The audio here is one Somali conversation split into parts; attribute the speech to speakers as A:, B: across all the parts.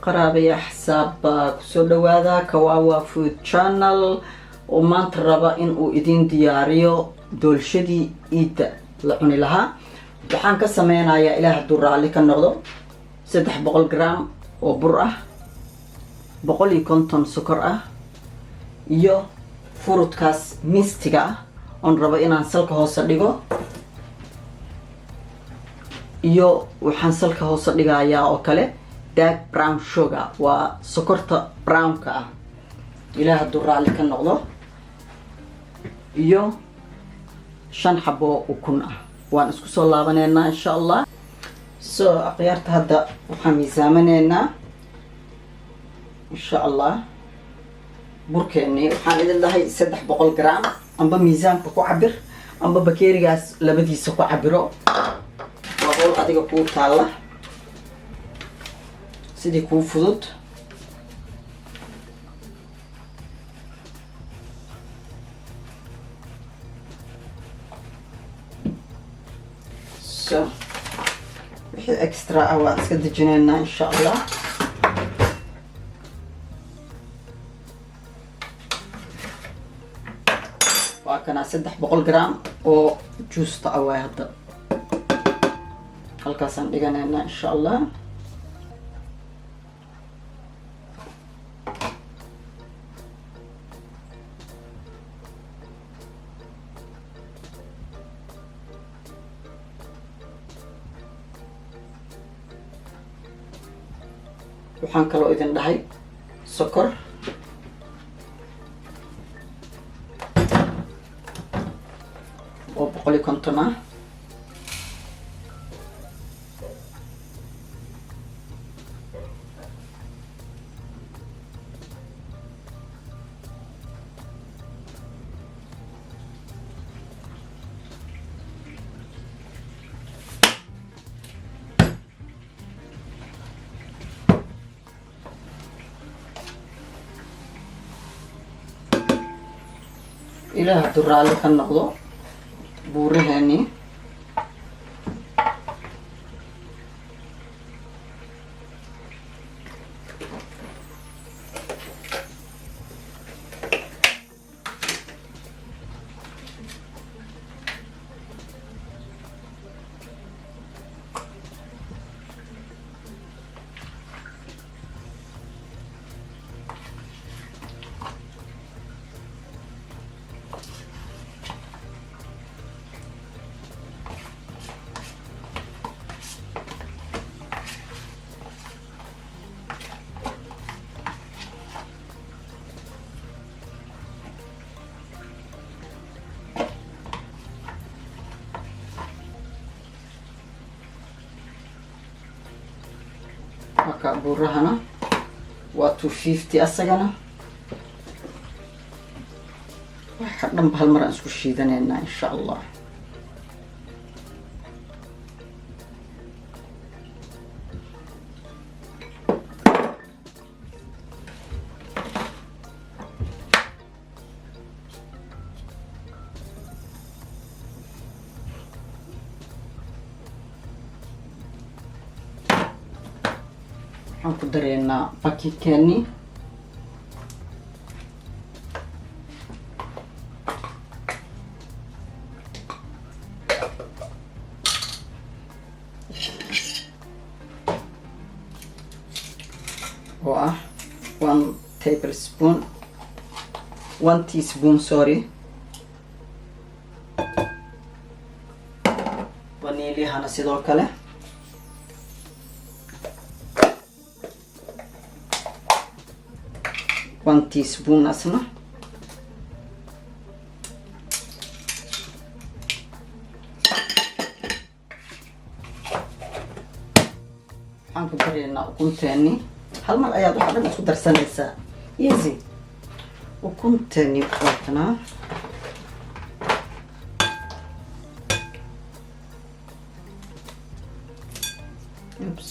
A: Qaraabaya xisaab, kusoo dhawaada Kawawa Food Channel oo maanta raba in uu idiin diyaariyo doolshadii Iidda la cuni lahaa. Waxaan ka sameynayaa, Ilaah hadduu raalli ka noqdo, 300 gram oo bur ah, 150 sokor ah iyo fruitkaas mistiga ah oon rabo inaan salka hoose dhigo. Iyo waxaan salka hoose dhigayaa oo kale dark brown sugar, waa sokorta brownka ah, Ilaah hadduu raalli ka noqdo, iyo shan xaboo ukun ah. Waan isku soo laabaneynaa, insha Allah. So akhyaarta, hadda waxaan miisaamaneynaa, insha Allah, burkeeni. Waxaan idin dhahay 300 gram. Amba miisaanka ku cabir, amba bakeerigaas labadiisa ku cabiro, waa howl adiga kuu taalla, sidii kuu fudud. So wixii extra ah waan iska dejineynaa, insha Allah. Waa kanaa, 300 gram oo juusta ah waay. Hadda halkaasaan dhiganaynaa, insha Allah. Waxaan kaloo idin dhahay sokor oo 150 ah. Ilaah hadduu raalli ka noqdo, buuraheeni. Marka buurahana waa 250 asagana. Waxa dhanba hal mar aan isku shiidanaynaa, insha Allah. Waxaan ku dareynaa bakikeeni. Oo ah 1 tablespoon, 1 teaspoon, sorry. Vaniiliyahana sidoo kale 1 teaspoon asna. Waxaan ku dareynaa ukunteeni. Hal mar ayaad waxa dhan isku darsanaysaa, easy. Ukunteeni waatanaa. Oops.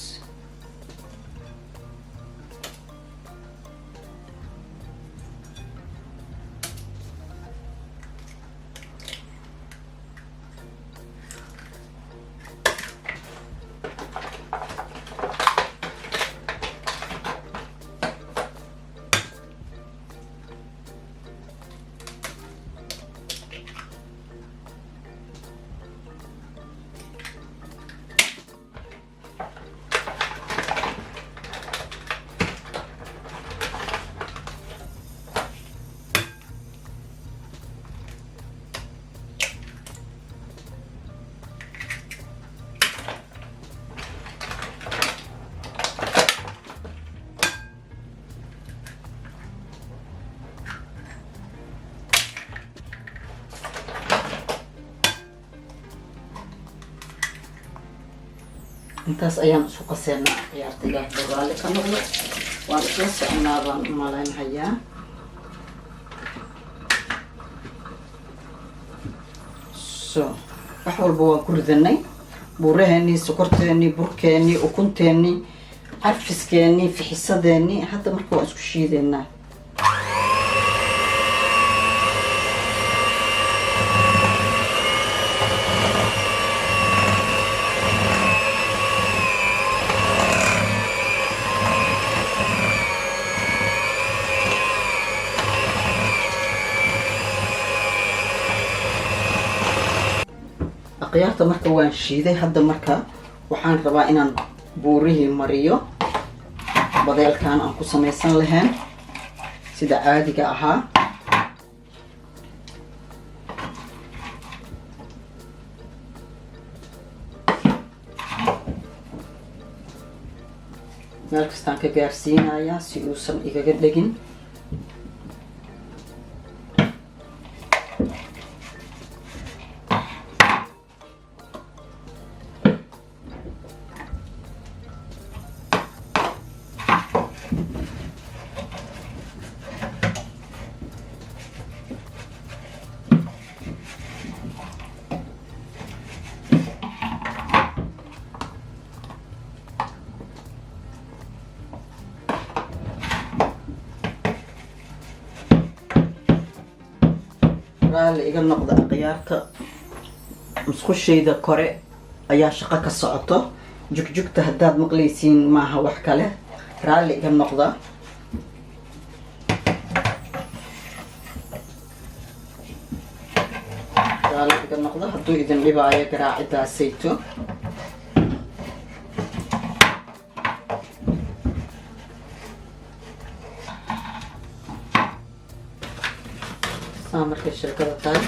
A: Intaas ayaan isku qaseynaa, ciyaarta. Ilaah raalli ka noqdo, waan isla soconaa baan u malaynhayaa. So wax walba waan ku ridanay: buuraheenii, sokorteenii, burkeenii, ukunteenii, carfiskeenii, fixisadeenii. Hadda marka waan isku shiideynaa. Akhyaarta, marka waan shiiday. Hadda marka waxaan rabaa inaan buurihii mariyo badeelkan aan ku samaysan lahayn sida caadiga ahaa. Meel kastaan ka gaarsiinayaa si uusan igaga dhegin. Raalli iga noqda, akhyaarta. Musqushayda kore ayaa shaqo ka socoto. Jugjugta haddaad maqlaysiin, maaha wax kale, raalli iga noqda. Raalli iga noqda hadduu idin dhibaayo garaacidaasayto. Saa markay sheekada tahay,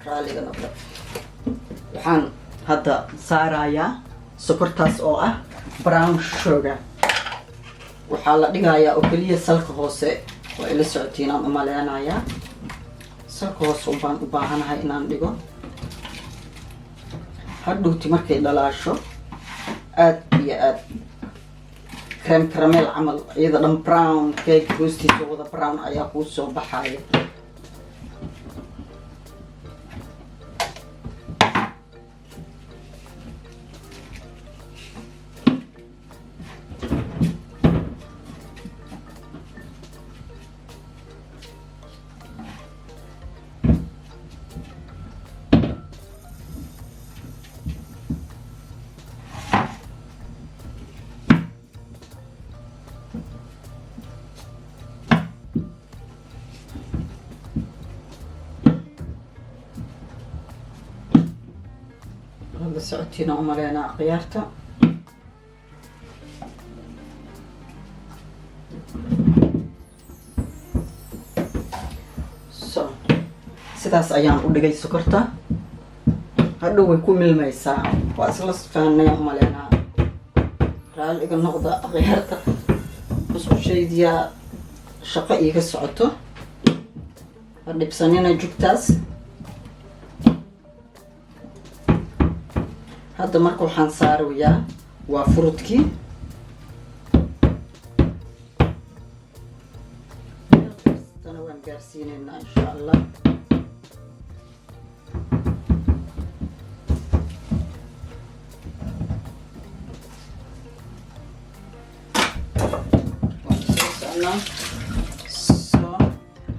A: raalliga noqda. Waxaan hadda saarayaa sokortaas oo ah brown sugar. Waxaa la dhigayaa oo keliya salka hoose. Waa ila socotiin aan umaleynayaa. Salka hoose unbaan u baahanahay inaan dhigo. Hadhowti markay dhalaasho, aad iyo aad creme caramel camal, iyada dhan brown, cake hoostiisa wada brown ayaa kuu soo baxaya. Wada socotiina umaleynaa, akhyaarta. So sidaas ayaan u dhigay sokorta. Hadhow way ku milmaysaa. Waa isla fahanay umaleynaa. Raalli iga noqda, akhyaarta. Musqushaydiyaa shaqo iiga socoto, ha dhibsanina jugtaas. Hadda marka waxaan saarayaa waa fruitkii. Meel kastana waan gaarsiineynaa, insha Allah. Waan soo socnaa. So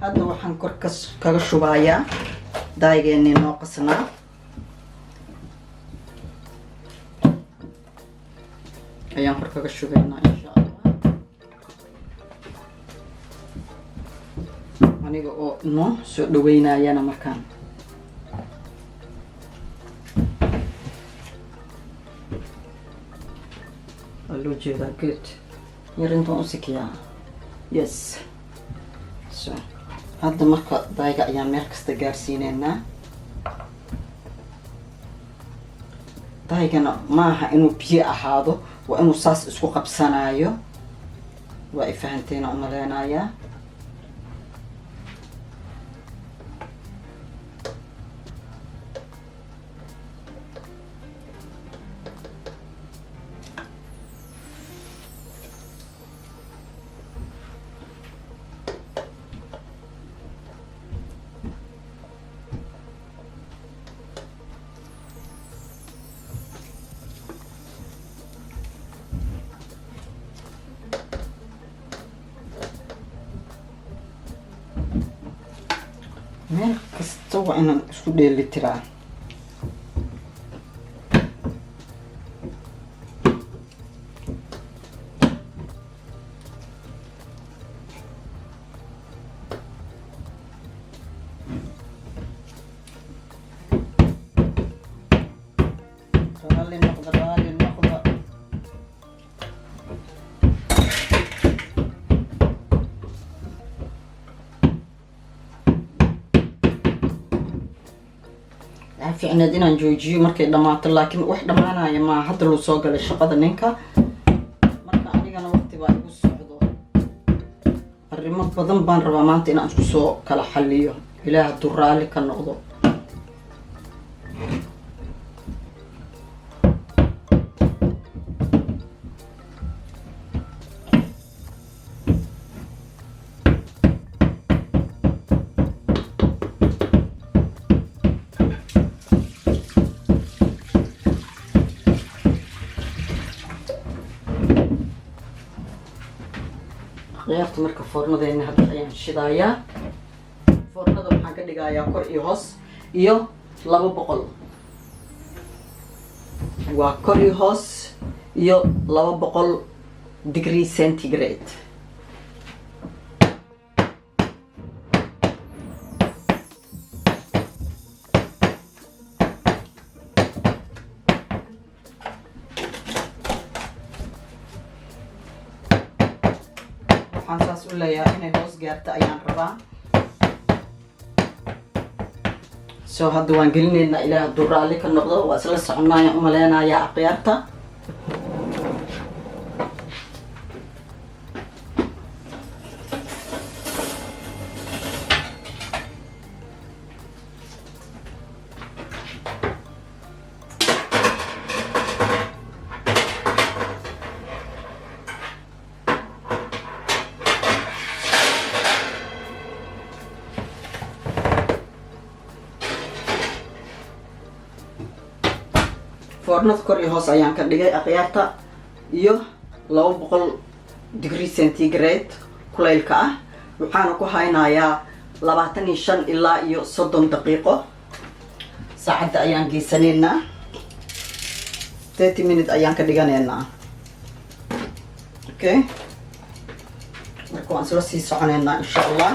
A: hadda waxaan kor ka kaga shubayaa daaygeennii noo qasnaa ayaan kor kaga shubaynaa, insha Allah. Aniga oo noo soo dhaweynayana markaan waa loo jeedaa. Good, yar intaan u sikiyaa. Yes. So hadda marka daayga ayaan meel kasta gaarsiineynaa. Daygana maaha inuu biyo ahaado, waa inuu saas isku qabsanaayo. Waa i fahanteena umaleynayaa. Meel kasta waa inaan isku dheeli tiraa. Raalli noqda, raalli noqda. Waxaa fiicneed inaan joojiyo markay dhammaato, laakiin wax dhammaanaya maa. Hadda luu soo galay shaqada ninka. Marka anigana waqti baa igu socdo, arrimo badan baan rabaa maanta inaan isku soo kala xaliyo, Ilaah hadduu raalli ka noqdo. Khiyaarta, marka foornadeena hadda ayaan shidayaa. Foornada waxaan ka dhigayaa kor iyo hoos iyo 200. Waa kor iyo hoos iyo 200 degree centigrade. Waxaan saas u leeyahay inay hoos gaarto ayaan rabaa. So hadda waan gelinaynaa, Ilaah hadduu raalli ka noqdo. Waa isla soconayaan umaleynayaa, akhyaarta. Foornada kor iyo hoos ayaan ka dhigay, akhyaarta, iyo 200 degree centigrade kulaylka ah. Waxaana ku haynayaa 25 ilaa iyo 30 daqiiqo. Saacadda ayaan geysanaynaa, 30 minute ayaan ka dhiganaynaa. Okay, marka waan isla sii soconaynaa, insha Allah.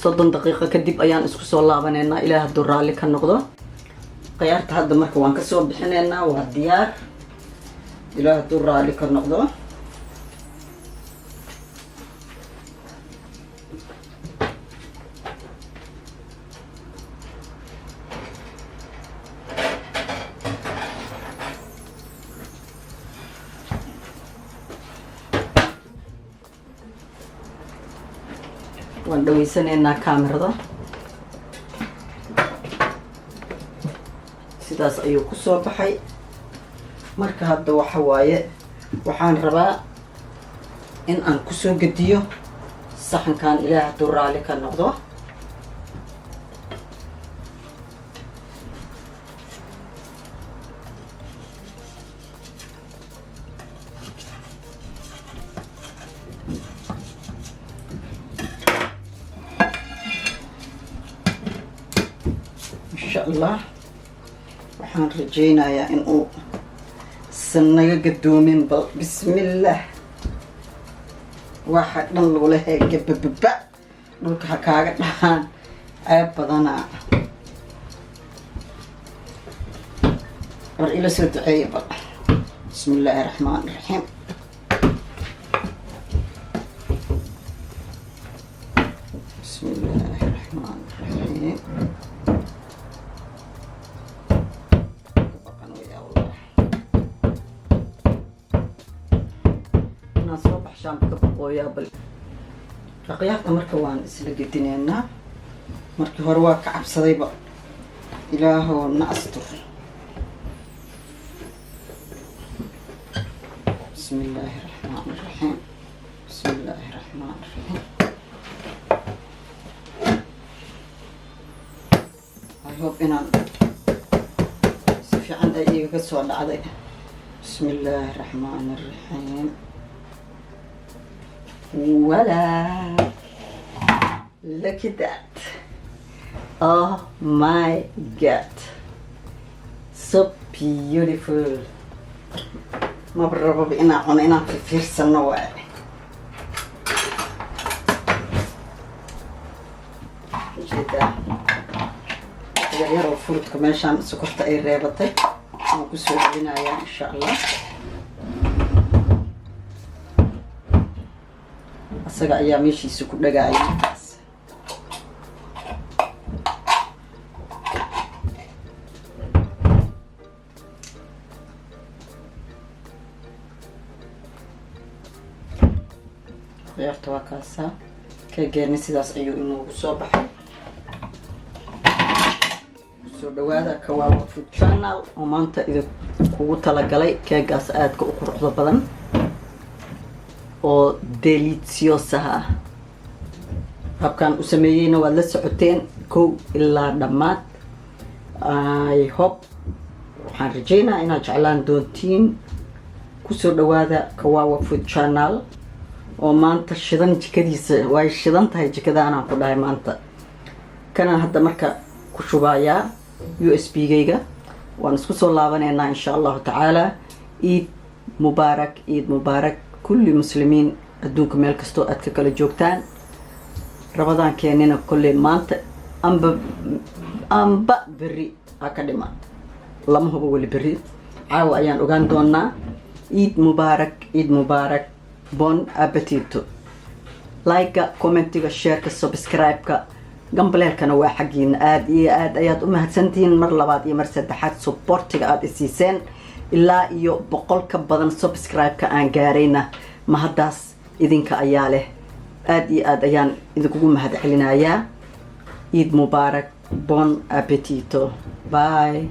A: 30 daqiiqo kadib ayaan isku soo laabanaynaa, Ilaah hadduu raalli ka noqdo. Khiyaarta, hadda marka waan kasoo bixinaynaa, waa diyaar, Ilaah hadduu raalli ka noqdo. Waan dhaweysanaynaa kaamirada. Sidaas ayuu kusoo baxay. Marka hadda waxa waaye, waxaan rabaa in aan kusoo gediyo saxankan, Ilaah hadduu raalli ka noqdo. Insha Allah, waxaan rajaynayaa in uu san naga gadoomin. Bal bismillaah, waxa dhan lagula heega bababa dhulka ha kaaga dhahaan, ceeb badanaa. War ila soo duceeya bal. Bismi illaahi raxmaan raxiim. Bismi illaahi raxmaan raxiim. Baqan wayaa wallah, inaan soo baxshaan ka baqooyaa. Bal akhyaarta, marka waan isla gedineynaa. Markii hore waa ka cabsadayba. Ilaahow na astur. Bismi illaahi raxmaan raxiim. Bismi illaahi raxmaan raxiim. I hope inaan si fiican ay igaga soo dhacday. Bismi illaahi raxmaan raxiim. Voila, look at that. Oh my God, so beautiful. Maba rababa inaan cuno, inaan fiirfiirsano waay. Ujeedaa yaryar oo fruitka meeshaan sokorta ay reebatay waan kusoo celinayaa, insha Allah. Isaga ayaa meeshiisa ku dhagaaya markaas. Ciyaarta waa kaasaa. Keegeeni sidaas ayuu inoogu soo baxay. Soo dhawaada Kawawa Food Channel oo maanta idinkugu talagalay keegaas aadka u quruxda badan oo deliciosaha ah. Habkaan u sameeyeyna waad la socoteen kow ilaa dhammaad. I hope, waxaan rajeynaa inaad jeclaan doontiin. Kusoo dhawaada Kawawa Food Channel oo maanta shidan jikadiisa. Way shidan tahay jikadaanaan ku dhahay maanta. Kanaan hadda marka ku shubayaa USB gayga. Waan isku soo laabaneynaa, insha Allahu tacaala. Ciid mubaarak, ciid mubaarak kulli muslimiin adduunka meel kastoo aad ka kala joogtaan. Ramadaankeenina kolley maanta amba berri ha ka dhima, lama hubo weli. Berri caawa ayaan ogaan doonaa. Ciid mubaarak, ciid mubaarak, bon appetito. Like-ga, commentiga, shareka, subscribe-ka, gambaleelkana waa xaggiina. Aada iyo aad ayaad u mahadsantihiin mar labaad iyo mar saddexaad supportiga aada isiiseen. Ilaa iyo 100 ka badan subscribe-ka aan gaarayna mahaddaas idinka ayaa leh. Aada iyo aad ayaan idinkugu mahad celinayaa. Ciid mubaarak, bon appetito, bye.